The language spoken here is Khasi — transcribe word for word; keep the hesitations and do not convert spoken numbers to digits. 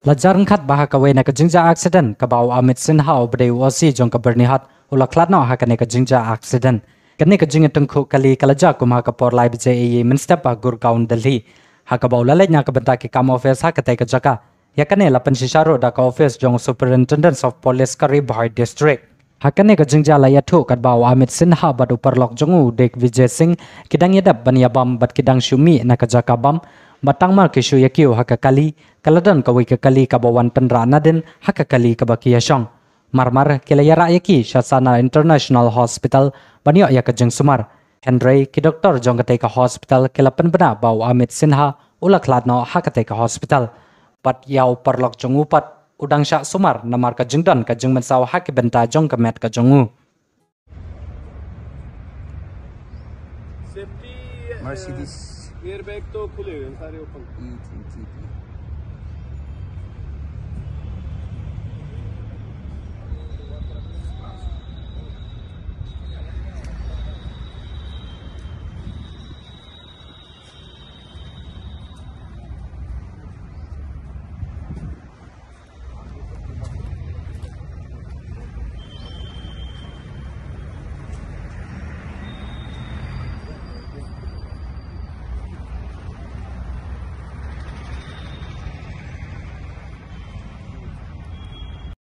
La jar ryngkat ba ha kawei na ka jingjia accident kaba u Amit Sinha uba dei u O C jong ka Byrnihat u la khlad noh ha kane ka jingjia accident. Kane ka jingïatyngkhuh kali ka la jia kum ha ka por lai baje eiei mynstep ha Gurgaon, Delhi, ha kaba u la leit na ka bynta ki kam office ha katei ka jaka. Ïa kane la pynshisha ruh da ka office jong u Superintendent of Police ka Ri Bhoi District. Ha kane ka jingjia la ïathuh katba u Amit Sinha bad u paralok jong u Digvijay Singh ki dang ïadep ban ïabam bad ki dang shu mih na ka jaka bam, bad tang mar ki shu ïakiew ha ka kali, ka la don kawei ka kali kaba wan tynrah nadien ha ka kali kaba ki ïashong. Mar mar ki la ïarah ïa ki sha Sana International Hospital ban ïoh ïa ka jingsumar. Hynrei ki doktor jong katei ka hospital ki la pynbna ba u Amit Sinha u la khlad noh ha katei ka hospital, bad ïa u paralok jong u pat u dang shah sumar namar ka jingdon ka jingmynsaw ha ki bynta jong ka met ka jong u. सेफ्टी Mercedes एयरबैग तो खुले हुए हैं सारे ओपन। E twenty.